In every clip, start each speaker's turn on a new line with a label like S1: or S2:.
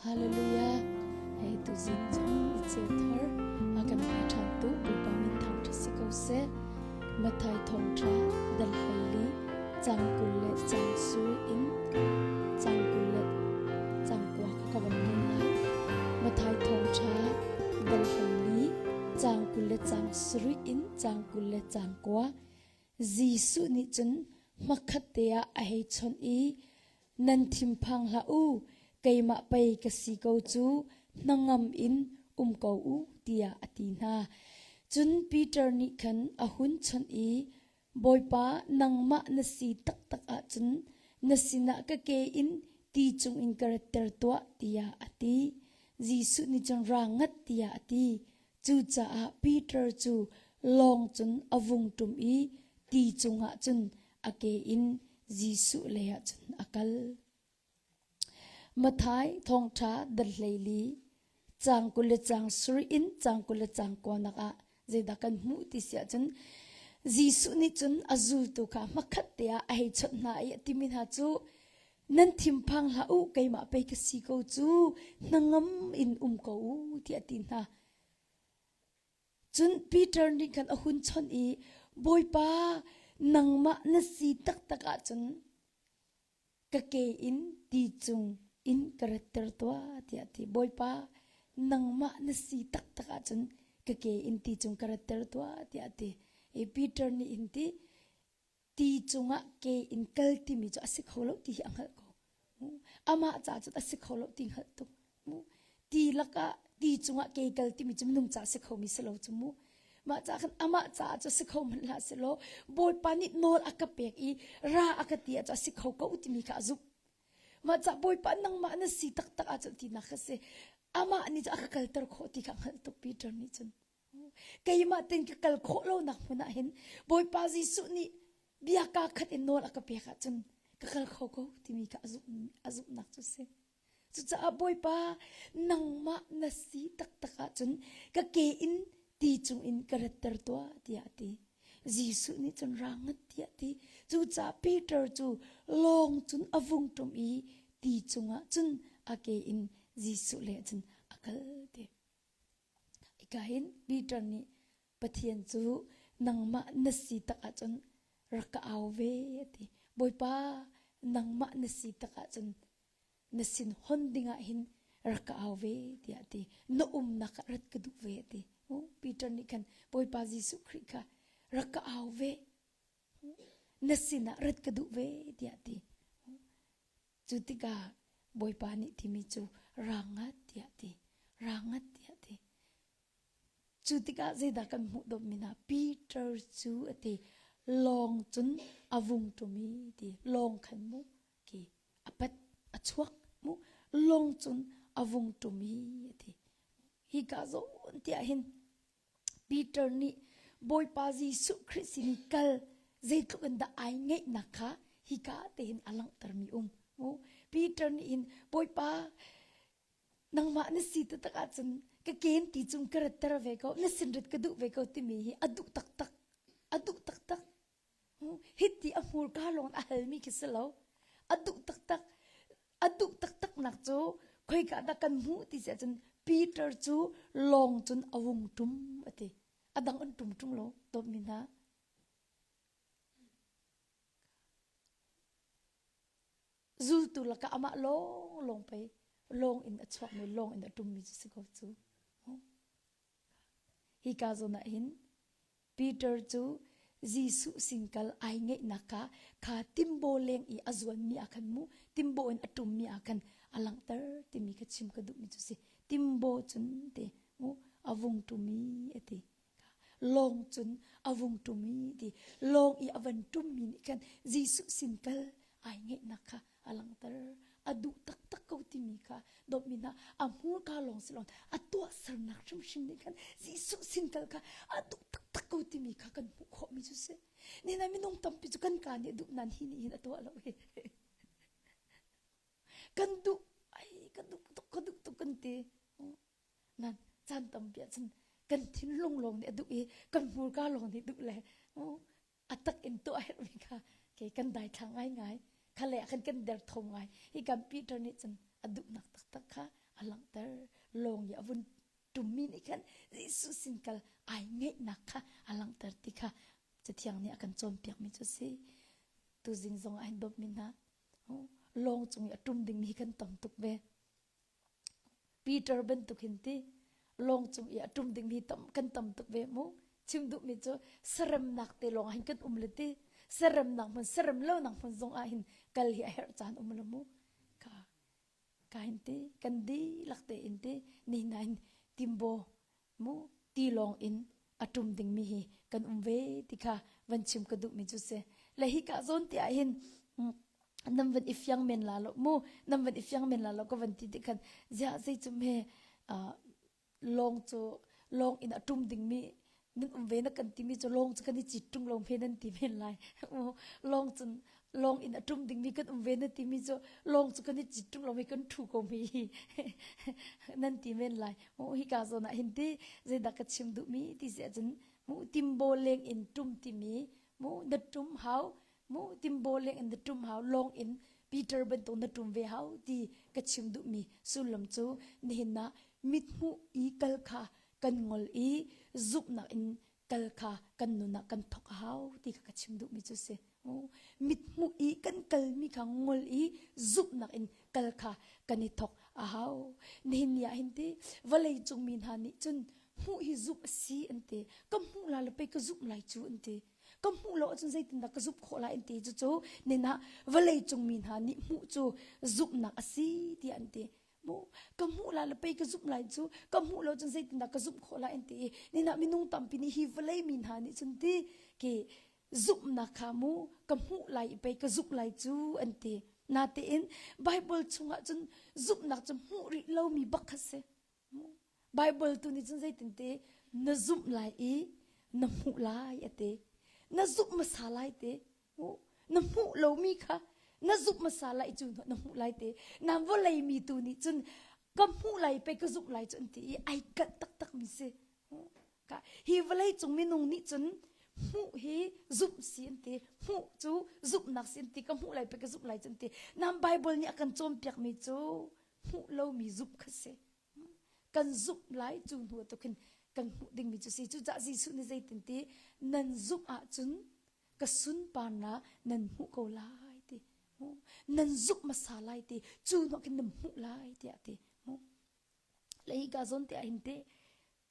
S1: Hallelujah. Hei tuzing zong i ceu thar a kan pe ṭhan tu Bawipa min thangṭhat si ko seh. Matthai thawngṭha dal 14 cang 20 le cang sul in cang 20 le cang kua kha ka van rel lai. Matthai thawngṭha dal 14 cang 20 le cang sarih in cang 20 le cang kua. Jesuh nih cun hmakhat te ah a hei chawnh i nan thinphang hlah u, keimah pei ka si ko cu, hnangam in um ko u, tiah a ti hna. Cun Peter nih khan a hun chawnh i, Bawipa, nangmah na si taktak ahcun na sinah ka ke in ti cungin ka ratter tuah, tiah a ti. Jesuh nih cun ra ngat tiah a ti. Cucaah Peter cu lawng cun a vung ṭum i ti cungah cun a ke in Jesuh leiah cun a kal. Matthai thawngṭha dal 14 caang 20 le caang sarih in caang 20 le caang kuanak ah zeidah kan hmuh ti si ahcun Jesuh nih cun a zultu kha hmakhat te ah a hei chawnh hna i a timi hna cu nan thinphang hlah u keimah pei ka si ko cu hnangam in um ko u tiah a ti hna. Cun Peter nih khan a hun chawnh i Bawipa nangmah na si taktak ahcun ka ke in ti cung in ka ratter tuah tiah a ti. Bawipa nangmah na si taktak ahcun ka ke in ti cung ka ratter tuah tiah a ti. I Peter nih hin ti ti cungah ke in kal timi cu a si kho lo ti hi a hngalh ko. Amah ca cu a si kho lo ti hngalh tuk. Ti lakah ti cungah ke kal timi cu minung ca si khomi si lo cu mu. Mah ca khan amah caah cu si kho hmanh hlah selaw Bawipa nih nawl a ka pek i ra a ka ti ah cu a si kho ko timi kha a zumh. Mah ca Bawipa nangmah na si taktak ahcun tinak kha si. Amah nih cu a ka kalter khawh ti kha hngalh tuk Peter nih cun. Keimah ten ka kal khawh lonak hmun ah hin Bawipa Jesuh nih bia kaa khat in nawl a ka pek ahcun ka kal kho ko timi kha a zumhnak cu a si. Cucaah Bawipa nangmah na si taktak ahcun ka ke in ti cungin ka ratter tuah tiah a ti. Jesuh nih cun ra ngat tiah a ti. Cucaah Peter cu lawng cun a vung ṭum i ti cungah cun a ke in Jesuh lei ah cun a kal ti. Hika hin Peter nih Pathian cu nangmah na si tak ahcun rak ka au ve a ti. Bawipa nangmah na si tak ahcun na sin hon dingah hin rak ka au ve tiah a ti. Na umnak ah rat ka duh ve a ti. Peter nih khan Bawipa Jesuh Khrih kha rak ka au ve. Na sinah rat ka duh ve tiah a ti. Cu tikah Bawipa nih timi cu ra ngat tiah ti. Ra ngat tiah ti. Cu tikah zeidah kan hmuh dawtmi hna Peter cu a ti lawng cun a vung ṭum i ti lawng khan mu ki a pat a chuak mu lawng cun a vung ṭum i a ti. Hika zawn tiah hin Peter nih Bawipa Jesuh Khrih sin i kal zeitluk in dah ai ngeihnak kha hika te hin a langhtermi um. Peter nih hin Bawipa nangmah na si taktak ahcun ka ken ti cung ka ratter ve ko na sin rat ka duh ve ko timi hi a duh taktak a duh taktak Hiti a hmurka lawng a halmi khi si lo. A duh taktak. A duh taktak nak cu khoika dah kan hmuh ti si ahcun Peter cu lawng cun a vung ṭum a ti. A dang an ṭum ṭung lo dawtmi hna. Zultu lakah amah lawng lawng pei lawng in a chuakmi lawng in a ṭummi cu si ko cu. Hika zawn ah hin Peter cu Jesuh sin kal ai ngeihnak kha kha timbo leng i a zuanmi ah khan mu timbo in a ṭummi ah khan a langhter timi kha chim ka duhmi cu si. Timbo cun ti mu a vung ṭumi a ti. Lawng cun a vung ṭumi ti. Lawng i a van ṭummi nih khan Jesuh sin kal ai ngeihnak kha a langhter. A duh taktak ko timi kha dawtmi hna a hmurka lawng si lo a tuahsernak hrimhrim nih khan Jesuh sin kal kha a duh taktak ko timi kha kan hmuh khawhmi cu si. Nina minung tampi cu kan ka nih duh nan hi nih hin a tuah lo hi. Kan duh ai ka duh tuk ka duh tuk kan ti. Nan caan tampi ahcun kan thinlung lawng nih a duh i kan hmurka lawng nih duh le a tak in tuah herhmi kha ke kan daithlang ngaingai kha le ah khan kan derthawm ngai hi kan Peter nih cun a duhnak taktak kha a langhter. lawng i a vun ṭummi nih khan Jesuh sin kal ai ngaihnak kha a langhter ti kha Cathiang nih a kan cawnpiakmi cu a si. Tuzing zong ah hin dawtmi hna lawng cung i a ṭum dingmi hi kan tam tuk ve. Peter bantuk hin ti lawng cung i a ṭum dingmi tam kan tam tuk ve mu. Chim duhmi cu saremnak te lawng ah hin kan um le ti saremnak hmun sarem lonak hmun zong ah hin kal hi a herh caan um lo mu. Ka ka hin ti kan dihlak tein ti nihin ah hin timbo mu tilawng in a ṭum dingmi hi kan um ve ti kha van chim ka duhmi cu si. Le hika zawn te ah hin nan van i fiang men la lo mu nan van i fiang men la lo ka van ti ti khan ziah zei cu hme lawng cu lawng in a ṭum dingmi nan um ve na kan timi cu lawng cu kan i cit ṭung lo hme nan ti men lai lawng cun lawng in a ṭum dingmi kan um ve na timi cu lawng cu kan i cit ṭung lo mi kan ṭhu ko mi nan ti men lai mu hika zawn ah hin ti zeidah ka chim duhmi ti si ahcun mu timbo leng in ṭum timi mu na ṭum hau mu timbo leng in na ṭum hau lawng in Peter bantuk na ṭum ve hau ti ka chim duhmi sullam cu nihin ah mithmuh i kal kha kan ngol i zumhnak in kal kha kan nun ah kan thok a hau ti kha ka chim duhmi cu si. Mithmuh i kan kalmi kha ngol i zumhnak in kal kha kan i thok a hau. Nihin ni ah hin ti vawlei cung mi hna nih cun hmuh hi zumh a si an ti. Ka hmuh la le pei ka zumh lai cu an ti. Ka hmuh lo ahcun zeitindah ka zumh khawh lai an ti. Cucu nin ah vawlei cung mi hna nih hmuh cu zumhnak a si tiah an ti. Mu ka hmuh lai le pei ka zumh lai cu ka hmuh lo cun zeitindah ka zumh khawh lai an ti i nina minung tampi nih hi vawlei mi hna nih cun ti ki zumhnak kha mu ka hmuh lai i pei ka zumh lai cu an ti natein Bible chungah cun zumhnak cu hmuh rih lomi bak kha si Bible tu nih cun zeitin ti na zumh lai i na hmuh lai a ti na zumh hmasa lai ti na hmuh lomi kha na zumh hmasa lai cu na hmuh lai te nan vawlei mi tu nih cun ka hmuh lai pei ka zumh lai cu an ti i ai kalh taktak mi si ka hi vawlei cung minung nih cun hmuh hi zumh si an ti hmuh cu zumhnak si an ti ka hmuh lai pei ka zumh lai cu an ti nan bible nih a kan cawnpiak mi cu hmuh lomi zumh kha si kan zumh lai cu hnu tu khin kan hmuh dingmi cu si cucaah Jesuh nih zeitin ti nan zumh ahcun ka sunparnak nan hmuh ko lai ti nan zumh hmasa lai ti cu hnu khin nan hmuh lai tiah ti le hi ka zawn te ah hin te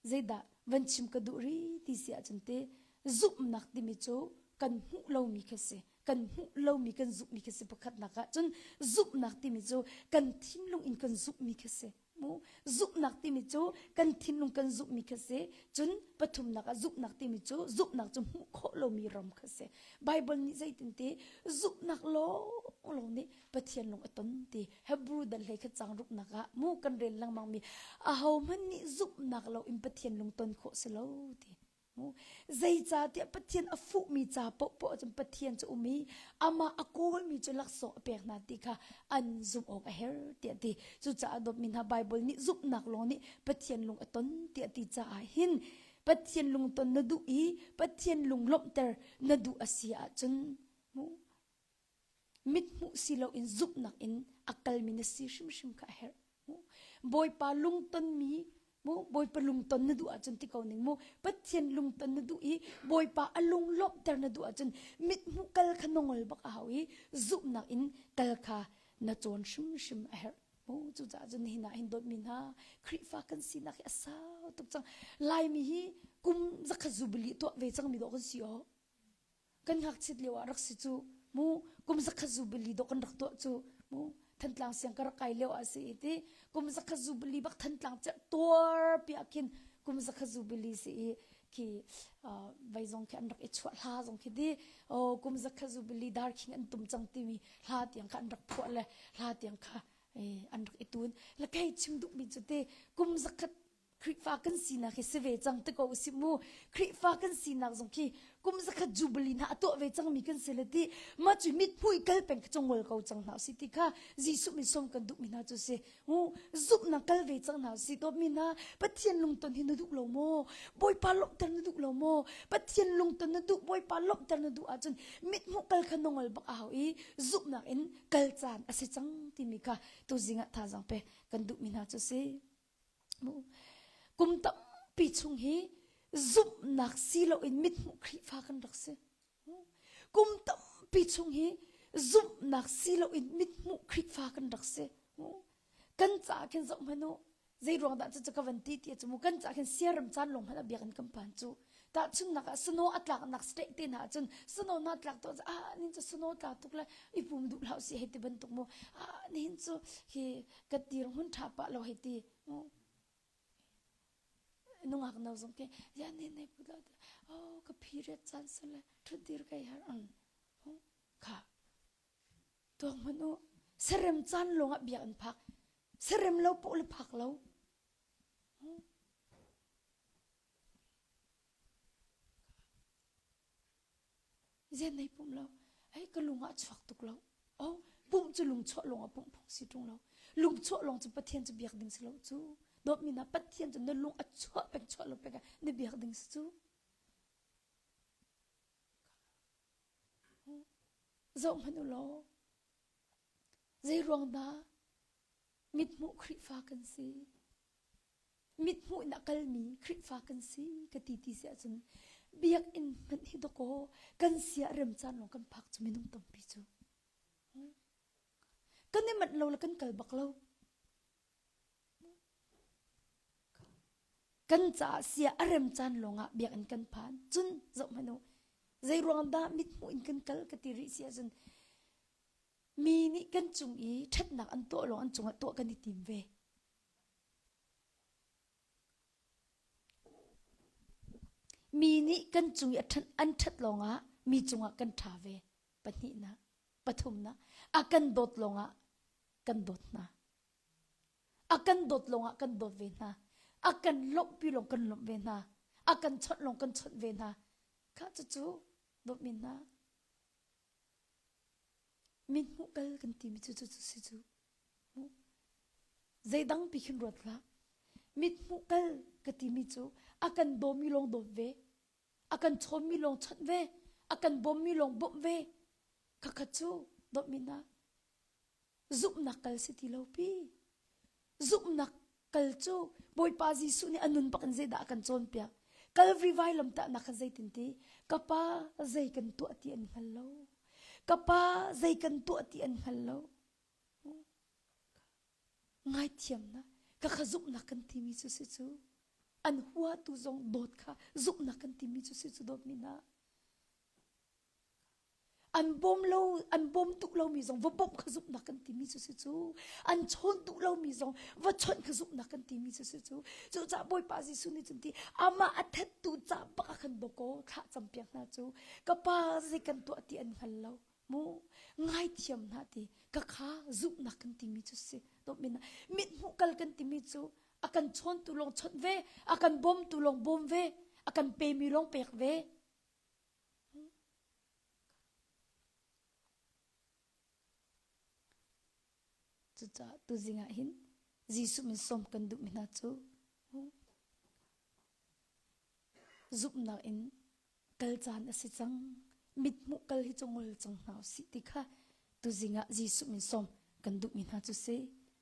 S1: zeidah van chim ka duh ri ti si ahcun te zumhnak timi cu kan hmuh lomi kha si kan hmuh lomi kan zumhmi kha si pakhatnak ah cun zumhnak timi cu kan thinlung in kan zumhmi kha si mu zumhnak timi cu kan thinlung kan zumhmi kha si cun pathumnak ah zumhnak timi cu zumhnak cu hmuh khawh lomi ram kha si bible nih zeitin ti zumhnak lawng lawng nih pathian lung a ton ti Hebrew dal hlei khat cang ruknak ah mu kan rel lengmang mi aho hmanh nih zumhnak lo in pathian lung ton khawh si lo ti Zeicahtiah Pathian a fuhmi ca paohpaoh cun Pathian cu um i amah a kawlmi cu laksawng a pek hna ti kha an zumh awk a herh tiah a ti. Cucaah dawtmi hna Baibal nih zumhnak lawng nih Pathian lung a ton tiah a ti caah hin Pathian lungton na duh i Pathian lung lawmhter na duh a si ahcun mithmuh si loin zumhnak in a kalmi na si hrimhrim kha a herh. Bawipa lungtonmi mu Bawipa lungton na duh ahcun ti ko ning mu Pathian lungton na duh i Bawipa a lung lawmhter na duh ahcun mithmuh kal kha na ngol bak a hau i zumhnak in kal kha na cawn hrimhrim a herh. Mu cucaah cun nihin ah hin dawtmi hna Khrihfa kan sinak hi a sau tuk cang. Laimi hi kum zakhat zubili tuah ve cangmi dawh kan si aw. Kan ngakchiat lio ah rak si cu mu kum zakhat zubili dawh kan rak tuah cu mu Thantlang siang ka rak kai lio ah si i ti kum zakhat zubili bak Thantlang cerh tuar pi ah khin kum zakhat zubili si i khi vai zong khi an rak i chuah hla zong khi di oh kum zakhat zubili dar khing an tum cang timi hla tiang kha an rak phuah le hla tiang kha an rak i tun le kei chim duhmi cu te kum zakhat Khrihfa kan sinak hi si ve cang te ko usih mu. Khrihfa kan sinak zong khi kum zakhat jubilee hna a tuah ve cangmi kan si le ti mah cu mithmuh i kal peng kha cungol ko cang hna usih ti kha Jesuh min sawm kan duhmi hna cu si. Mu zumhnak kal ve cang hna usih dawtmi hna Pathian lungton hi na duh lo maw? Bawipa lawmhter na duh lo maw? Pathian lungton na duh Bawipa lawmhter na duh ahcun mithmuh kal kha nongol bak a hau i zumhnak in kal caan a si cang timi kha tuzing ah thazaang pe kan duhmi hna cu si. Kum tampi chung hi zumhnak si loin mithmuh Khrihfa kan rak si. Kum tampi chung hi zumhnak si loin mithmuh Khrihfa kan rak si. Kan caah khin zoh hmanh u, zei ruang dah cucu ka van ti ti cu mu kan caah khin siaram caan lawng hmanh ah biakinn kan phan cu. Tahchunhnak ah snow a tlaknak state te hna ahcun snow na tlak to ah nin cu snow tla tuk le i pum duh hlah si hei ti bantuk mu ah nihin cu hi ka dir hmun tha pah lo hei ti mu nungak no zong ke ya ne ne put lo oh ka period caan sale thut dir kai har ang kha tuak hmanh u serem caan lawng ah biak an phak serem lo poh le phak lo Zen nei pum lo. Ei ka lung ah chuak tuk lo. Oh, pum cu lung chuah lung ah pum phung si ṭung lo. Lung chuah lawng cu Pathian cu biak ding si lo cu. Dawtmi na Pathian cu na lung a chuah peng chuah lo peng ah na biak ding si cu. Zoh hmanh u law. Zei ruang dah mithmuh Khrihfa kan si? Mithmuh in a kalmi Khrihfa kan si ka ti ti si ahcun biakinn hmanh hi dawkaw kan sia rem caan lawng kan phak cu minung tampi cu. Kan i manh lo le kan kal bak lo. Kan caah sia a rem caan lawngah biakinn kan phan. Cun zoh hmanh u, zei ruang dah mithmuh in kan kal ka ti rih si ahcun mi nih kan cung i ṭhatnak an tuah lawng an cungah tuah kan i tim ve. Mi nih kan cung i an ṭhat lawngah mi cungah kan ṭha ve. Pahnihnak, pathumnak, a kan dawt lawngah kan dawt hna. A kan dawt lawngah kan dawt ve hna. A kan lawmhpi lawng kan lawmh ve hna. A kan chawnh lawng kan chawnh ve hna. Kha cucu dawtmi hna min hmuh kal kan timi cu cu si cu. Zeidang pi khin ruat hlah. Mit hmuh kal ka timi cu a kan dawmi lawng dawt ve. A kan chawmmi lawng chawnh ve. A kan bawmmi lawng bawmh ve. Khakhat cu dawtmi hna zumhnak kal si ti lo pi. Zumhnak kal cu Bawipa Jesuh nih a nun bak in zeidah a kan cawnpiak. Kalvari vailam tahnak khan zeitin ti? Ka pa zei kan tuah ti an hngal lo. Ka pa zei kan tuah ti an hngal lo. Ngaithiamnak ka kha zumhnak kan timi cu si cu an huatu zong dawt kha zumhnak kan timi cu si cu dawtmi hna an bawm lo an bawm duh lomi zong va bawmh kha zumhnak kan timi cu si cu an chawn duh lomi zong va chawnh kha zumhnak kan timi cu si cu cucaah Bawipa Jesuh nih cun ti amah a thattu ca bak ah khan bawkaw thlah campiak hna cu ka pa zei kan tuah ti an hngal lo mu ngaithiam hna ti ka kha zumhnak kan timi cu si dawtmi mit hmuh kal kan timi cu a kan chawntu lawng chawnh ve a kan bawmtu lawng bawm ve a kan pemi lawng pek ve Cucaah tuzing ah hin Jesuh min sawm kan duhmi hna cu zumhnak in kal caan a si cang. Mithmuh kal hi cu ngol cang hna usih ti kha tuzing ah Jesuh min sawm kan duhmi hna cu si.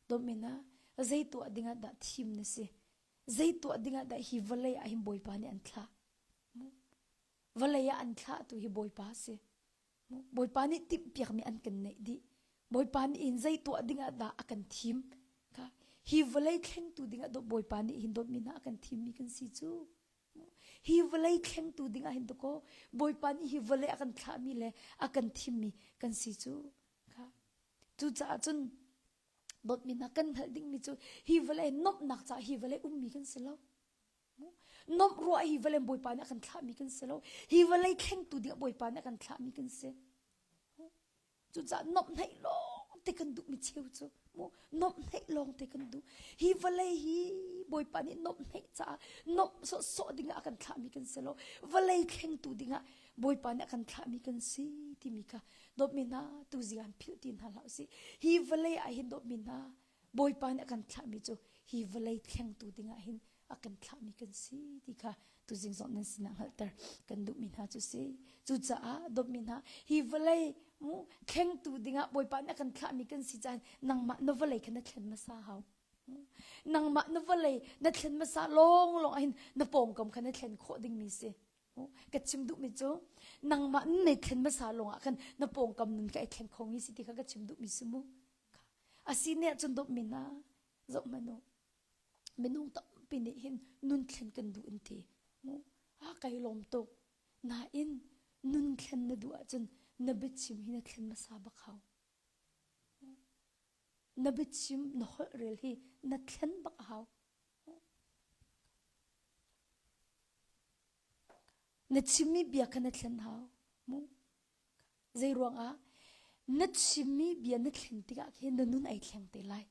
S1: Dawtmi hna, zei tuah ding ah dah thim na si? Zei tuah ding ah dah hi vawlei ah hin Bawipa nih an thlah? Vawlei ah an thlahtu hi Bawipa a si. Bawipa nih timhpiakmi an kan neih dih. Bawipa nih hin zei tuah ding ah dah a kan thim? Kha hi vawlei thlengtu ding ah Bawipa nih hin dawtmi hna a kan thimmi kan si cu. Hi vawlei thlengtu ding ah hin dakaw Bawipa nih hi vawlei a kan thlahmi le a kan thimmi kan si cu. Kha cucaah cun dawtmi hna kan hngalh dingmi cu hi vawlei nuamhnak caah hi vawlei ummi kan si lo. Nomh ruah hi vawlei Bawipa nih a kan thlahmi kan si lo. Hi vawlei thlengtu ding Bawipa nih a kan thlahmi kan si. Cucaah nomhhnaih lawng te kan duh mi cheu cu mu nomhhnaih lawng te kan duh. Hi vawlei hi Bawipa nih nomhhnaih caah nomh sawhsawh ding ah a kan thlahmi kan si lo. Vawlei thlengtu ding ah Bawipa nih a kan thlahmi kan si timi kha dawtmi hna tuzing ah philh ti hna hlah usih. Hi vawlei ah hin dawtmi hna Bawipa nih a kan thlahmi cu hi vawlei thlengtu dingah hin a kan thlahmi kan si ti kha tuzing zong nan sinah hngalhter kan duhmi hna cu si. Cucaah dawtmi hna hi vawlei mu thlengtu dingah Bawipa nih a kan thlahmi kan si caan nangmah na vawlei kha na thlen hmasa hau. Nangmah na vawlei na thlen hmasa lawnglawng ahhin na pawngkam kha na thlen khawh dingmi si. Ka chim duhmi cu nangmah na thlen hmasa lawngah khan na pawngkam nun kha ai thleng khomi si ti kha ka chim duhmi si mu. Asi ne ahcun dawtmi hna zoh hmanh u. Minung tampi nih hin nun thlen kan duh an ti. A kai lawm tuk. Nain nun thlen na duh ahcun na biachim hi na thlen hmasa bak hau. Na biachim na holh rel hi na thlen bak a hau. Na chimmi bia kha na thlen hau. Mu. Zei ruangah na chimmi bia na thlen tikah khin na nun ai thleng te lai.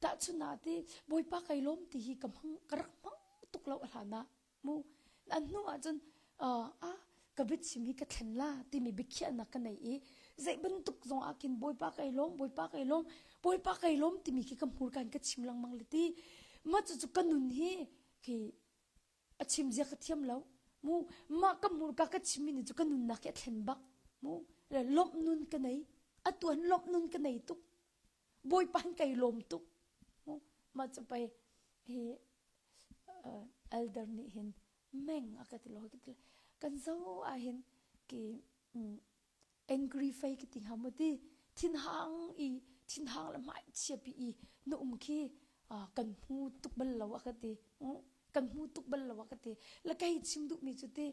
S1: Tahchunhnak ti Bawipa kai lawm ti hi ka hmang ka rak hmang tuk lo a hlan ah mu an hnu ah cun ah ka biachim hi ka thlen la timi biakhiahnak ka nei i zei bantuk zong ah khin Bawipa kai lawm Bawipa kai lawm Bawipa kai lawm timi khi ka hmurka in ka chim lengmang le ti mah cucu ka nun hi khi a chim zia ka thiam lo mu mah ka hmurka ka chimmi nih cu ka nunnak hi a thlen bak mu le lawmh nun ka nei atu han lawmh nun ka nei tuk Bawipa an kai lawm tuk. Mah cu pei hi elder nih hin meng a ka ti lo ka ti kan zo ah hin ki angry fei ka ti hnga mu ti thinhang i thinhang le hmai chia pi i na um khi kan hmu tuk bal lo a ka ti kan hmu tuk bal lo a ka ti la kai chim duh mi cu ti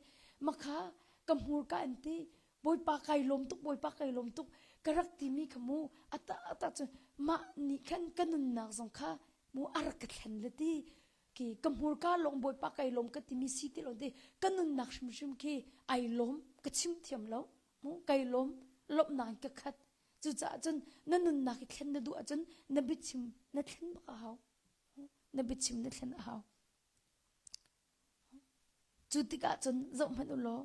S1: makha ka hmurka an ti Bawipa kai lawm tuk Bawipa kai lawm tuk ka rak timi kha mu ata ata cun mah nih khan ka nunnak zong kha mu a rak ka thlen le ti ki ka hmurka lawng Bawipa kai lawm ka timi si ti lo ti ka nunnak hrimhrim khi ai lawm ka chim thiam lo mu kai lawm lawmhnak in ka khat cucaah cun na nunnak i thlen na duh ahcun na biachim na thlen bak a hau na biachim na thlen a hau cu tikah cun zoh hmanh u law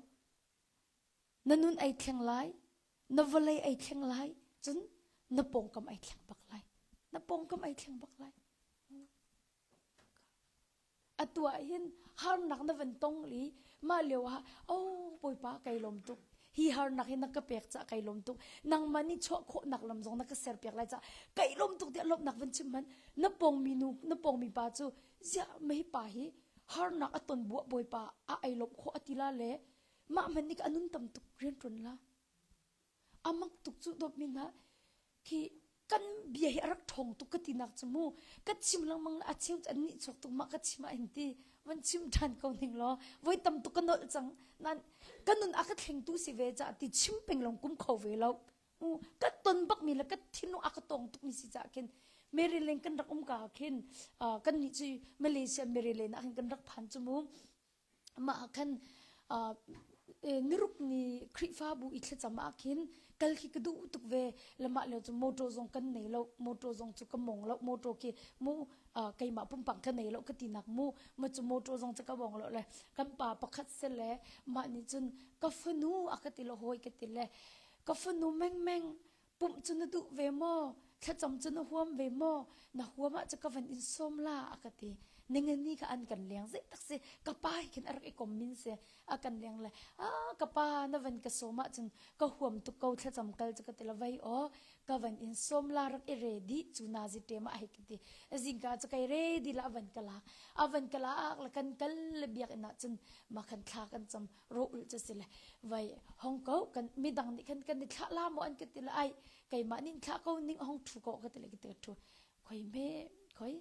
S1: Na nun ai thleng lai, na vawlei ai thleng lai, cun na pawngkam ai thleng bak lai. Na pawngkam ai thleng bak lai. Atu ah hin harnak na van tong li mah lio ah oh bawipa kai lawm tuk hi harnak hi na ka pek ca kai lawm tuk nangmah nih chuah khawhnak lam zong na ka ser piak lai ca kai lawm tuk tiah lawmhnak van chim hmanh na pawngmi nu na pawngmi pa cu ziah mei pa hi harnak a ton buah bawipa a ai lawmh khawh a ti la le Mah hmanh nih a nun tam tuk rianṭuan la. A mak tuk cu dawtmi hna khi kan bia hi a rak ṭhawng tuk ka tinak cu mu ka chim lengmang a cheu cu an nih chuak tuk mah ka chim ah hin ti van chim ṭhan ko ning law voi tam tuk ka nolh cang nan ka nun a ka thlengtu si ve caah ti chim peng lawng kum kho ve lo mu ka ton bakmi le ka thinlung a ka tong tukmi si caah khin Maryland kan rak um ka khin kan nih cu Malaysia Maryland ah khin kan rak phan cu mu Mah ah khan niruk ni Khrihfabu i thlacam ah khin kal khi ka duh tuk ve. Le mah lio cu motor zong kan nei lo, motor zong cu ka mong lo, motor khi mu keimah pumpak ka nei lo ka tinak mu, ma cu motor zong cu ka bong lo le kan pa pakhat se le mah nih cun ka fanu a ka ti lo hawi ka ti le ka fanu mengmeng pumh cu na duh ve maw thlacam cu na huam ve maw na huam ah cu ka van in sawm la a ka ti ningani kha an kan leng zei tak si ka pa hi khin a rak i kom min si a kan leng le a ka pa na van ka sawm ah cun ka huam tuk ko thlacam kal cu ka ti la vei aw ka van in sawm la rak i ready cu na zi te ma hei ka ti zingka cu kai ready la van ka lak a van ka lak la kan kal le biakinn ah cun ma khan thla kan cam ro ulh cu si le vai hong ko kan midang nih khan kan i thlah la maw an ka ti le ai keimah nih thlah ko ning hong thu ko ka ti le ka ti thu khoi me khoi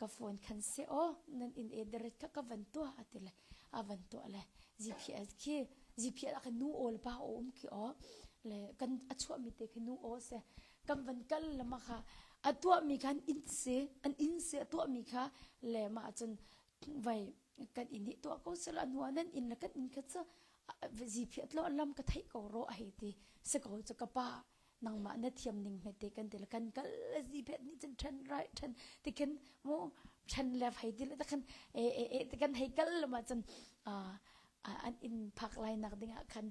S1: ka phone khan se o nan in e deret kha ka van tua ati le a van tua le GPS khi GPS a kan nu o le pa o um khi o le kan a chuah mi te khi nu o se kan van kal le ma kha a tua mi khan in se an in se a tua mi kha le ma cun vai kan inn hi tuah ko sehla hnu ah nan inn le kan inn kha cu ziphiat lo lam ka theih ko ro a hei ti si ko cu ka pa nangmah na thiam ning hmete kan ti le kan kal ziphiat nih cun then right then ti khin mu then left hei ti le ta khan e e e ti kan hei kal le ma cun an inn phak lai nak ding ah khan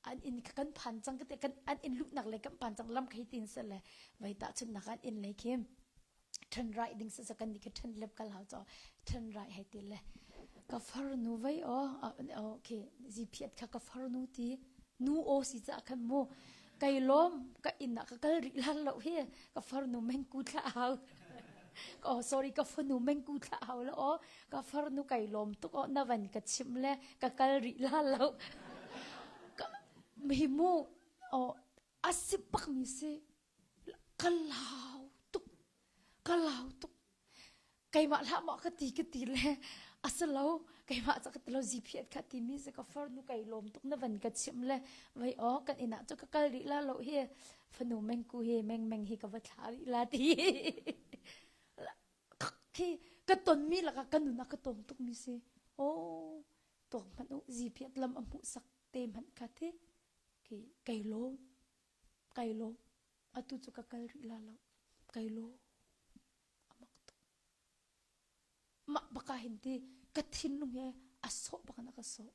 S1: an inn kan phan cang ka ti kan an inn luhnak le kan phan cang lam khei tin se le vai ta chun nak an inn lei khi ṭhen raih ding sasa kan nih ka ṭhen lep kal hau cho ṭhen raih hei ti le ka farnu vei aw okay ziphiat kha ka farnu ti nu aw si ca khan mu kai lawm ka inn ah ka kal rih lan lo hi ka farnu mengku thla hau. Oh sorry ka fanu mengku thla hau lo aw ka farnu kai lawm tuk aw na van ka chim le ka kal rih la lo. Hi mu oh a si bak mi si ka lau tuk ka lau tuk keimah hlah maw ka ti ka ti le a si lo keimah ca ka ti lo ziphiat kha ti mi si ka farnu kai lawm tuk na van ka chim le vai aw kan inn ah cu ka kal rih la lo hi fanu mengku hi meng meng hi ka va thla rih la ti khi ka ton mi lakah ka nun ah ka tong tuk mi si oh tuak hmanh u ziphiat lam a hmuh sak te hmanh kha ti khi kai lawm kai lawm atu cu ka kal rih la lo kai lawm a mak tuk mah baka hin ti ka thinlung he a sawh bak in a ka sawh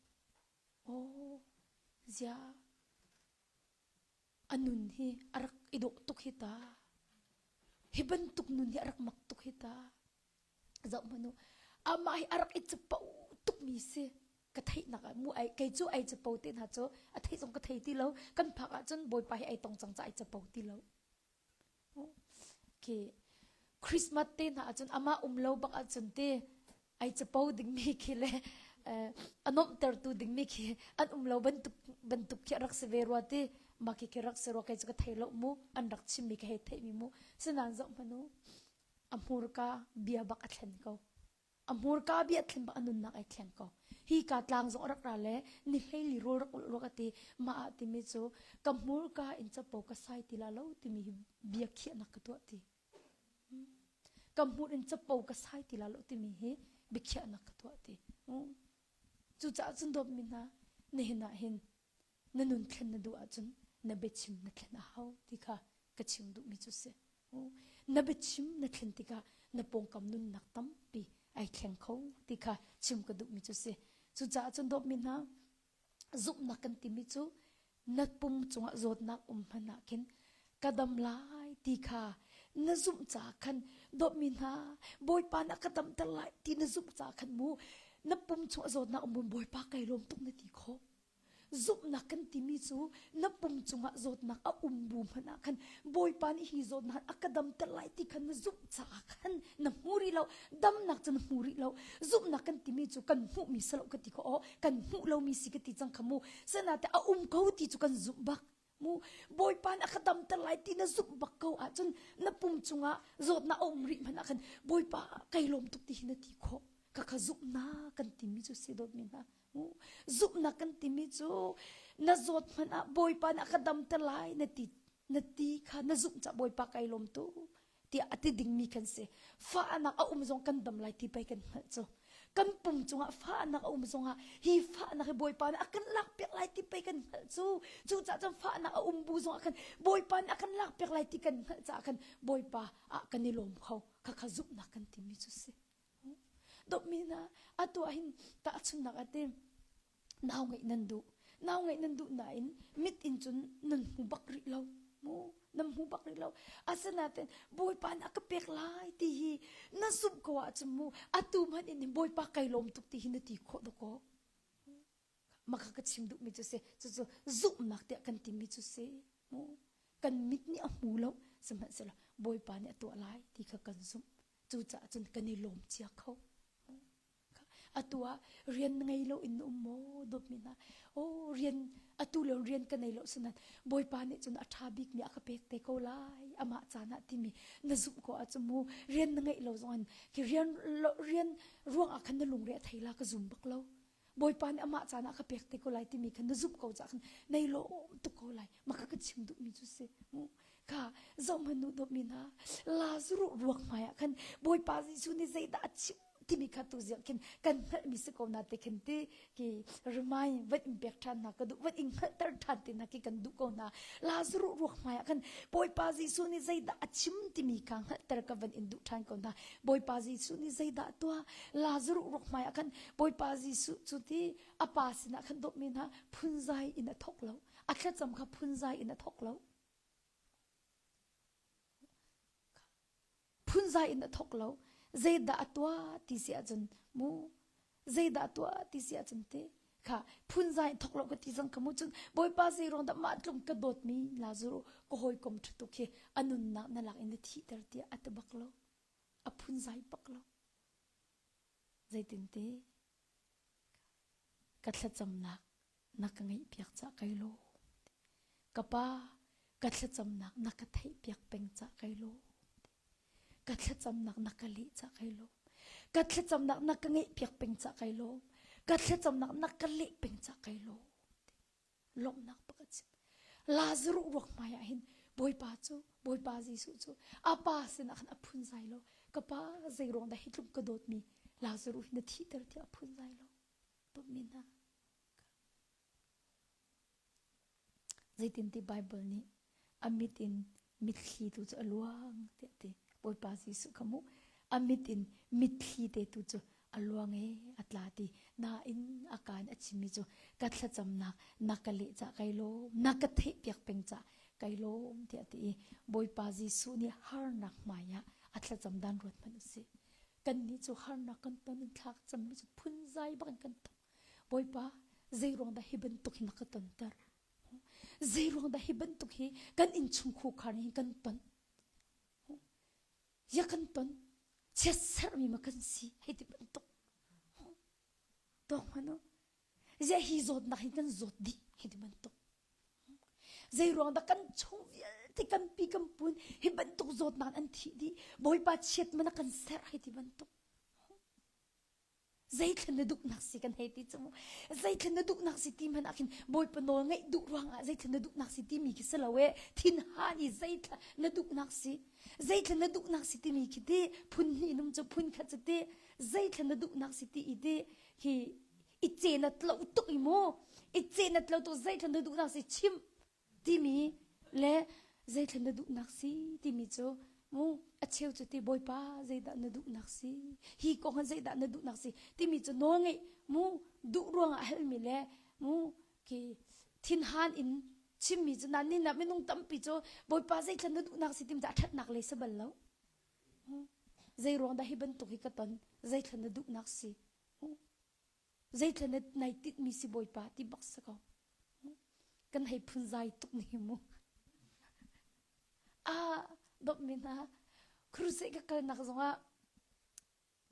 S1: oh zia a nun hi a rak i dawh tuk hi ta hi bantuk nun hi a rak mak tuk hi ta zoh hmanh u amah hi a rak i capo tukmi si ka theihnak ah mu ai kei cu ai capo te hna cu a theih zong ka thei ti lo kan phak ahcun bawipa hi ai tong cang ca ai capo ti lo khi Christmas te hna ahcun amah um lo bak ahcun te ai capo dingmi khi le a nuamhtertu dingmi khi an um lo bantuk bantuk khi a rak si ve rua ti mah khi khi rak si rua kei cu ka thei lo mu an rak chimmi ka hei theihmi mu sinain zoh hmanh u a hmurka bia bak a thlen ko a hmurka bia thlen bak a nunnak ai thleng ko hi ka tlang zong a rak ra le ni hleili rawl rak ulh ruak ati mah ah timi cu ka hmurka in capo ka sai ti la lo timi hi bia khiahnak ka tuah ti ka hmur in capo ka sai ti la lo timi hi biakhiahnak ka tuah ti cucaah cun dawtmi hna nihin ah hin na nun thlen na duh ahcun na biachim na thlen a hau ti kha ka chim duhmi cu si. Na biachim na thlen tikah na pawngkam nunnak tampi ai thleng kho ti kha chim ka duhmi cu si. Cucaah cun dawtmi hna zumhnak kan timi cu na pum cungah zawtnak um hmanh ah khin ka dam lai ti kha na zumh caah khan dawtmi hna Bawipa na ka damter lai ti na zumh caah khan mu na pum chungah zawtnak um Bawipa kai lawm tuk na ti khawh. Zumhnak kan timi cu na pum cungah zawtnak a um bu hmanh ah khan Bawipa nih hi zawtnak a ka damter lai ti khan na zumh caah khan na hmu rih lo damnak cu na hmu rih lo zumhnak kan timi cu kan hmuhmi si lo ka ti kho aw kan hmuh lomi si ka ti cang kha mu sanate a um ko ti cu kan zumh bak mu Bawipa nih a ka damter lai ti na zumh bak ko ahcun na pum cungah zawtnak a um rih hmanh ah khan Bawipa kai lawm tuk ti hi na ti khawh ka kha zumhnak kan timi cu si dawtmi hna Zumhnak kan timi cu na zawt hmanh ah Bawipa nih a ka damter lai na ti na ti kha na zumh cah Bawipa kai lawm tu tiah a ti dingmi kan si. Fahnak a um zong kan dam lai ti pei kan hngalh cu. Kan pum cungah fahnak a um zongah hi fahnak hi Bawipa nih a kan lakpiak lai ti pei kan hngalh cu. Cucaah cun fahnak a um bu zongah khan Bawipa nih a kan lakpiak lai ti kan hngalh caah khan Bawipa ah kan i lawm kho. Khakha zumhnak kan timi cu si. Dawtmi hna, atu ah hin tahchunhnak ah ti nau ngeih nan duh. Nau ngeih nan duh nain mit in cun nan hmu bak rih lo. Mu, nan hmu bak rih lo. Asinain Bawipa nih a ka pek lai ti hi na zumh ko ahcun mu atu hmanh in Bawipa kai lawm tuk ti hi na ti khawh dawkaw. Mah kha ka chim duhmi cu si. Cucu zumhnak tiah kan timi cu si. Mu, kan mit nih a hmu lo, sihmanhsehlaw Bawipa nih a tuah lai ti kha kan zumh. Cucaah cun kan i lawm cia kho. Atu ah rian na ngei lo in na um maw dawtmi hna? Oh, rian atu le rian ka nei lo sinan Bawipa nih cun a ṭha bikmi a ka pek te ko lai amah caan ah timi na zumh ko ahcun mu rian na ngeih lo zong in khi rian rian ruang ah khan na lungre a thei la ka zum bak lo. Bawipa nih amah caan ah ka pek te ko lai timi kha na zumh ko cah khan nei lawm tuk ko lai mah kha ka chim duhmi cu si kha zohhmanh u dawtmi hna Lazarus ruak hmai ah khan Bawipa Jesuh nih zeidah a chim timi kha tu ziang khin kan hngalhmi si ko na te khin ti ki remind van in pek ṭhan hna ka duh van in hngalhter ṭhan te hna ki kan duh ko hna Lazarus ruak hmai ah khan Bawipa Jesuh nih zeidah a chim timi kha hngalhter ka van in duh ṭhan ko hna Bawipa Jesuh nih zeidah a tuah Lazarus ruak hmai ah khan Bawipa Jesuh cu ti a pa sinah khan dawtmi hna phunzai in a thawk lo a thlacam kha phunzai in a thawk lo phunzai in a thawk lo zeidah a tuah ti si ahcun mu zeidah a tuah ti si ahcun te kha phunzai in thawk lo ka ti zang ka mu cun Bawipa zei ruang dah mah tlung ka dawtmi Lazarus ka hawikom ṭha tuk hi a nunnak na lak in na thihter tiah a ti bak lo. A phunzai bak lo. Zeitin ti ka thlacamnak na ka ngeihpiak cah kai lawm. Ka pa ka thlacamnak na ka theihpiak peng cah kai lawm. Ka thlacamnak na ka leh cah kai lawm. Ka thlacamnak na ka ngeihpiak peng cah kai lawm. Ka thlacamnak na ka leh peng cah kai lawm. Lawmhnak pakhat chim. Lazarus ruak hmai ah hin Bawipa cu Bawipa Jesuh cu a pa sinah khan a phunzai lo. Ka pa zei ruang dah hi tluk ka dawtmi Lazarus hi na thihter tiah a phunzai lo. Dawtmi hna. Zeitinti Baibal nih a mit in mitthli tu cu a luang tiah a ti. Bawipa Jesuh kha mu a mit in mitthli te tu cu a luang e a tla ti. Nain a kaan a chimmi cu ka thlacamnak na ka leh cah kai lawm, na ka theihpiak peng cah kai lawm tiah a ti i Bawipa Jesuh nih harnak hmai ah a thlacam dan ruat hmanh u sih. Kannih cu harnak kan ton in thla ka cammi cu phunzai bak in kan thok. Bawipa, zei ruang dah hi bantuk hi na ka tonter? Zei ruang dah hi bantuk hi kan innchung khukhar nih kan ton? Ya kan ton? Chiatserhmi ma kan si? Hei ti bantuk. Tawk hmanh u. Ziah hi zawtnak hi kan zawt dih hei ti bantuk. Zei ruang dah kan chung vialte kan pi kan pun hi bantuk zawtnak an thih dih. Bawipa chiat man a kan serh hei ti bantuk. Zeithlen na duhnak si kan hei ti cu mu. Zeithlen na duhnak si ti hmanh ah khin Bawipa nawl ngaih duh ruangah zeithlen na duhnak si timi khi si lo e. Thinhan i zeithla na duhnak si. Zeithlen na duhnak si timi khi ti phun hnih num cu phun khat cu ti zeithlen na duhnak si ti i ti hi i ce na tlo tuk i mu. I ce na tlo tuk zeithlen na duhnak si chim timi le zeithlen na duhnak si timi cu mu a cheu cu ti bawipa zeidah na duhnak si hi kong ah zeidah na duhnak si timi cu nawl ngeih mu duh ruangah halmi le mu khi thinhan in chimmi cu nan nin ah minung tampi cu bawipa zeithlen na duhnak si timi cu a ṭhatnak lei si bal lo zei ruang dah hi bantuk hi ka ton zeithlen na duhnak si Zeithla na nai tinhmi si Bawipa ti bak si ko. Kan hei phunzai tuk ni mu. Ah, dawtmi hna, crusade ka kalnak zongah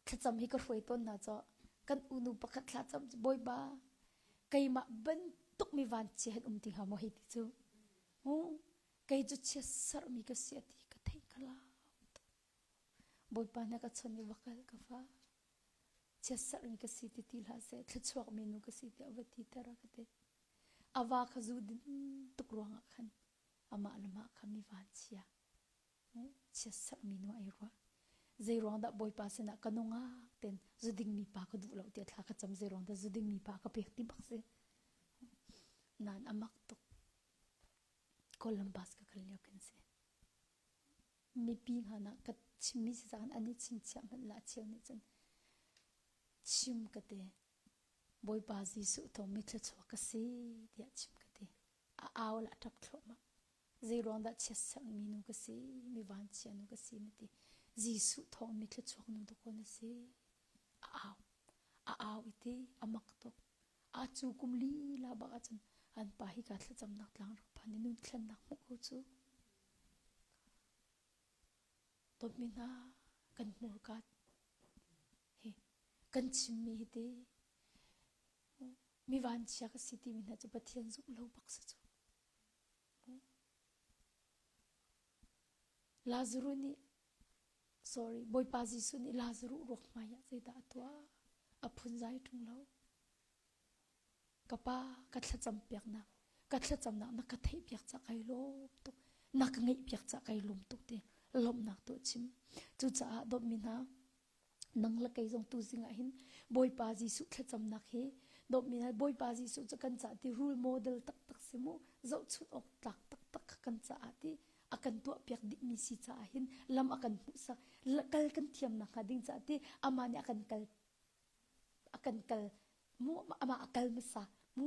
S1: thlacam hi ka hruai tawn hna caw. Kan unu pakhat thlacam cu Bawipa, keimah bantuk mi vanchia han um ti hnga maw hei ti cu. Kei cu chiatserhmi ka si a ti ka theih ka lau tuk. Bawipa na ka chon i va kal ka fa. Chiatserhmi ka si ti ti hlah seh, thluachuakmi nu ka si tiah va ti ter a ka ti. A va kha zu din tuk ruangah khan amah le mah kha mi vanchia, chiatserhmi nu ai ruah. Zei ruang dah Bawipa sinah ka nungak ten zu dingmi pa ka duh lo tiah thla ka cam zei ruang dah zu dingmi pa ka pek ti bak si. Nain a mak tuk. Columbus ka kal lio kan si. Mipi hngan ah ka chimmi si caah an i chingchiah hmanh la cheu nih cun chim ka ti. Bawipa Jesuh thawng mi thluachuak ka si tiah chim ka ti. A au la a ṭap thluahmah. Zei ruang dah chiatserhmi nu ka si, mi vanchia nu ka si na ti. Jesuh thawng mi thluachuak nu dakaw na si. A au. A au i ti a mak tuk. A cu kum lila bak ahcun an pa hi ka thlacamnak tlang rak phan i nun thlennak hmuh ko cu. Dawtmi hna kan hmurka hi kan chimmi hi ti mi vanchia ka si timi hna cu Pathian zumh lo bak si cu. Lazarus nih sorry Bawipa Jesuh nih Lazarus ruak hmai ah zeidah a tuah? A phunzai ṭung lo. Ka pa ka thlacam piaknak ka thlacamnak na ka theih piak cah kai lawm tuk na ka ngeih piak cah kai lawm tuk ti lawmhnak tu a chim cucaah dawtmi hna nang le kei zong tu zing ah hin Bawipa Jesuh thlacamnak hi dawtmi hna Bawipa Jesuh cu kan caah ti role model taktak si mu zohchunh awk tlak taktak kha kan caah ti a kan tuah piak dihmi si caah hin lam a kan hmuhsak kal kan thiamnak hnga ding caah ti amah nih a kan kal a kan kal mu amah a kal hmasa mu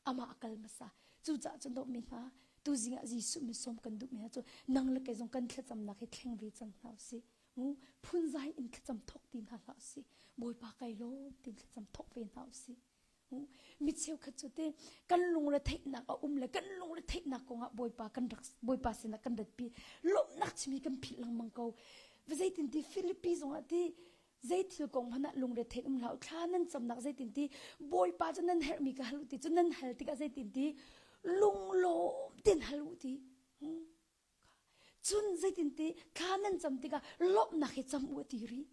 S1: amah a kal hmasa cucaah cun dawtmi hna tuzing ah Jesuh min sawm kan duhmi hna cu nang le kei zong kan thlacamnak hi thleng ve cang hna usih mu phunzai in thlacam thawk ti hna hlah usih Bawipa kai lawm tin thlacam thawk ve hna usih mi cheukhat cu te kan lungre theihnak a um le kan lungre theihnak kongah Bawipa kan rak Bawipa sinah kan ratpi lawmhnak chimi kan philh lengmang ko. Zeitin ti Filipi zongah ti zei thil kong hmanh ah lungre thein um hlah u thla nan camnak zeitin ti Bawipa cu nan herhmi ka hal u ti cu nan hal tikah zeitin ti lunglawm ten hal u ti. Cun zeitin ti thla nan cam tikah lawmhnak he cam u a ti rih.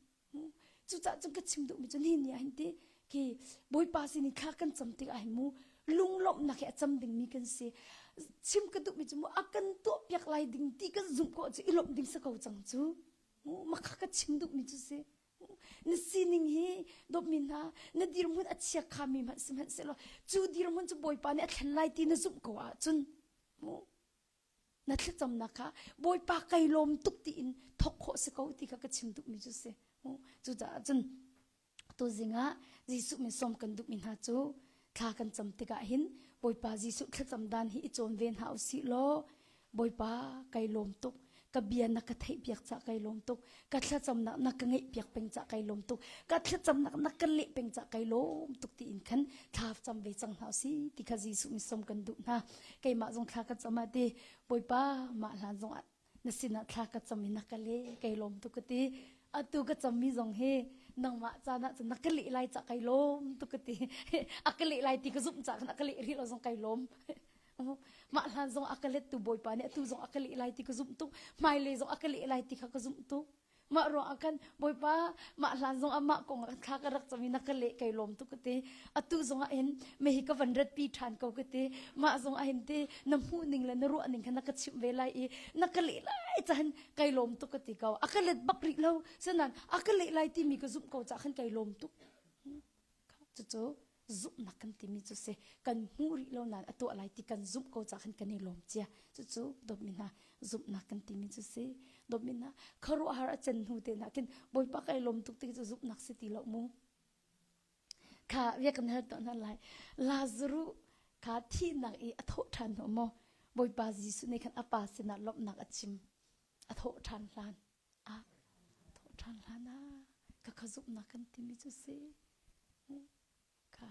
S1: Cucaah cun ka chim duhmi cu nihin ni ah hin ti khi Bawipa sin i thla kan cam tikah hin mu lunglawmhnak he a cam dingmi kan si. Chim ka duhmi cu mu a kan tuahpiak lai ding ti kan zumh ko cu i lawmh ding si ko cang cu. Makha ka chim duhmi cu si. Na sining hi dawtmi hna na dirhmun a chia khami hmanh sihmanhsehlaw cu dirhmun cu Bawipa nih a thlen lai ti na zumh ko ahcun mu na thlacamnak kha Bawipa kai lawm tuk tiin thawk khawh si ko ti kha ka chim duhmi cu si. Cucaah cun tuzing ah Jesuh min sawm kan duhmi hna cu thla kan cam tikah hin Bawipa Jesuh thlacam dan hi i cawn ve hna usih law Bawipa kai lawm tuk ka bia na ka theih piak ca kai lawm tuk ka thlacamnak na ka ngeih piak peng ca kai lawm tuk ka thlacamnak na ka leh peng ca kai lawm tuk tiin khan thla cam ve cang hna usih ti kha Jesuh min sawm kan duh hna keimah zong thla ka cam ah ti Bawipa mah hlan zong ah na sinah thla ka cam i na ka leh kai lawm tuk ka ti atu ka cammi zong hi nangmah caan ah cun na ka leh lai ca kai lawm tuk ka ti a ka leh lai ti ka zumh ca khan a ka leh rih lo zong kai lawm mah hlan zong a ka let tu bawipa nih atu zong a ka leh lai ti ka zumh tuk hmailei zong a ka leh lai ti kha ka zumh tuk mah ruang ah khan bawipa mah hlan zong ah mah kong ah thla ka rak cam i na ka leh kai lawm tuk ka ti atu zong ah hin me hi ka van rat pi ṭhan ko ka ti mah zong ah hin ti na hmuh ning le na ruah ning kha na ka chimh ve lai i na ka leh lai caan kai lawm tuk ka ti ko a ka let bak rih lo sinain a ka leh lai timi ka zumh ko cah khan kai lawm tuk Cucu zumhnak kan timi cu si. Kan hmuh rih lo nain a tuah lai ti kan zumh ko caah khan kan i lawm cia. Cucu dawtmi hna zumhnak kan timi cu si. Dawtmi hna khuaruahhar a cen hnu te hna khin Bawipa kai lawm tuk ti cu zumhnak si ti lo mu. Kha bia kan hal tuah hna lai. Lazarus kha thihnak i a thawh ṭhan hnu maw Bawipa Jesuh nih khan a pa sinah lawmhnak a chim. A thawh ṭhan hlan. Ah thawh ṭhan hlan ah ka kha zumhnak kan timi cu si. Kha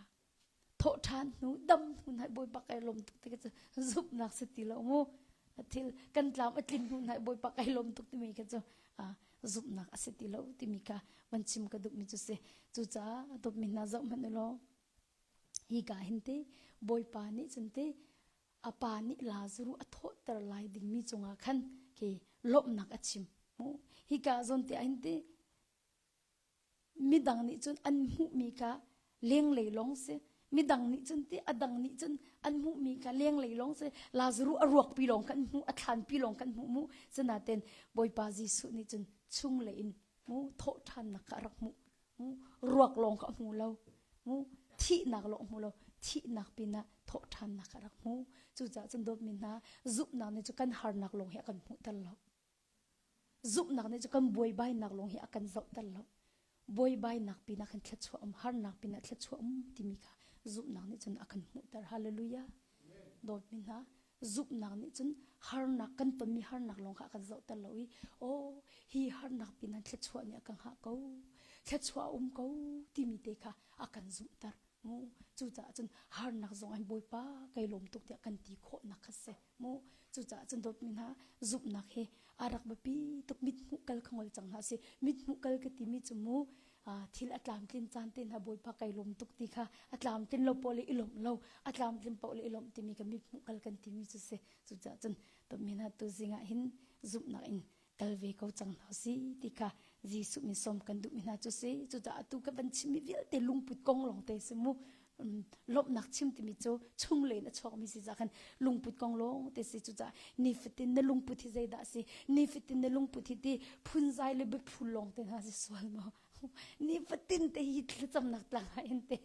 S1: thawh ṭhan hnu dam hnu nai bawipa kai lawm tuk ti cu zumhnak si ti lo mu. Thil kan tlam a tlin hnu nai bawipa kai lawm tuk timi kha cu zumhnak a si ti lo timi kha van chim ka duhmi cu si. Cucaah dawtmi hna zoh hmanh u law hi ka hin te bawipa nih cun te a pa nih Lazaruh a thawhter lai dingmi cungah khan khi lawmhnak a chim. Hika zawn te ah ti midang nih cun an hmuhmi kha lenglei lawng si. Midang nih cun ti a dang nih cun an hmuhmi kha lenglei lawng si. Lazaruh a ruakpi lawng kan hmuh, a thlanpi lawng kan hmuh mu. Sinain Bawipa Jesuh nih cun chunglei in mu thawh ṭhannak kha a rak hmuh. Ruak lawng kha a hmu lo. Thihnak lawng hmu lo. Thihnak pinah thawhṭhannak a rak hmu. Cucaah cun dawtmi hna, zumhnak nih cu kan harnak lawng hi a kan hmuhter lo. Zumhnak nih cu kan buaibainak lawng hi a kan zohter lo. Buaibainak pinah khan thluachuah um, harnak pinah thluachuah um timi kha zumhnak nih cun a kan hmuhter. Hallelujah. Dawtmi hna, zumhnak nih cun harnak kan tonmi harnak lawng kha a kan zohter lo i aw hi harnak pinah thluachuah nih a ka hngah ko thluachuah a um ko timi te kha a kan zumhter mu cucaah cun harnak zong an bawipa kai lawm tuk tiah kan ti khawhnak kha si mu cucaah cun dawtmi hna zumhnak hi a rak biapi tuk mit hmuh kal kha ngol cang hna si mit hmuh kal ka timi cu mu thil a tlamtlin caan te hna bawipa kai lawm tuk ti kha a tlamtlin lo paoh le i lawmh lo a tlamtlin paoh le i lawmh timi ka mit hmuh kal kan timi cu si cucaah cun dawtmi hna tu zing ah hin zumhnak in kal ve ko cang hna si ti kha Jesuh min sawm kan duhmi hna cu si cucaah atu ka van chimmi vialte lungput kong lawng te si mu lawmhnak chim timi cu chunglei in a chuakmi si ca khan lungput kong lawng te si cucaah nifatin na lungput hi zeidah si nifatin na lungput hi ti phunzai le biaphul lawng te hna si sual maw nifatin te hi thlacamnak tlang ah in te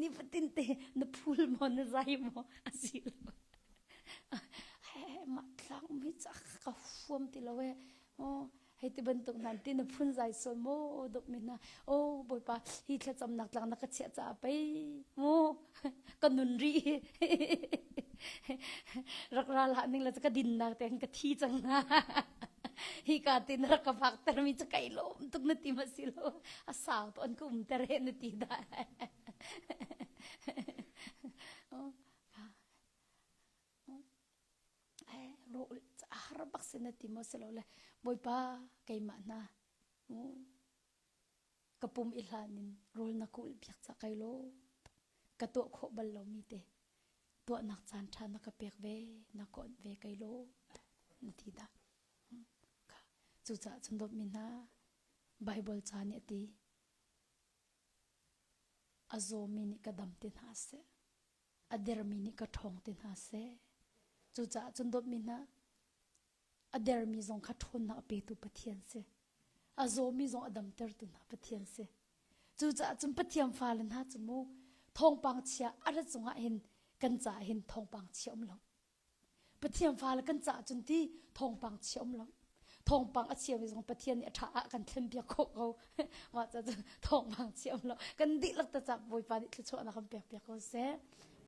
S1: nifatin te na phul maw na zai maw asi lo mah tlang mi ca ka huam ti lo e hei ti bantuk hna ti na phun zai sual maw dawt mi hna oh bawipa hi thlacamnak tlang na ka chiah caah pei mu ka nun rih rak ra hlah ning la ka dinnak te ka thi cang hna hi ka tin rak ka phak ter mi cu kai lawm tuk na ti ma si lo a sau to an ka um ter he na ti da ro a har. har bak si na ti maw si lo le Bawipa keimah hna ka pum i hlan in rawl na ka ulh piak ca kai lo ka tuah khawh bal lomi te tuahnak caan ṭha na ka pek ve na ka onh ve kai lo na ti dah cucaah cun dawtmi hna Bible ca nih a ti a zawmi nih ka dam ti hna seh a dermi nih ka ṭhawng ti hna seh cucaah cun dawtmi hna a dermi zong kha ṭhawnnak a petu Pathian si. A zawmi zong a damtertu hna Pathian si. Cucaah cun Pathian fale hna cu mu thawngpang chia a rat cungah hin kan caah hin thawngpang chia um lo. Pathian fale kan caah cun ti thawngpang chia um lo. Thawngpang a chiami zong Pathian nih a ṭha ah kan thlen piak khawh ko. Mah ca cun thawngpang chia um lo. Kan dihlak ta cak Bawipa nih thluachuahnak kan pek piak ko seh.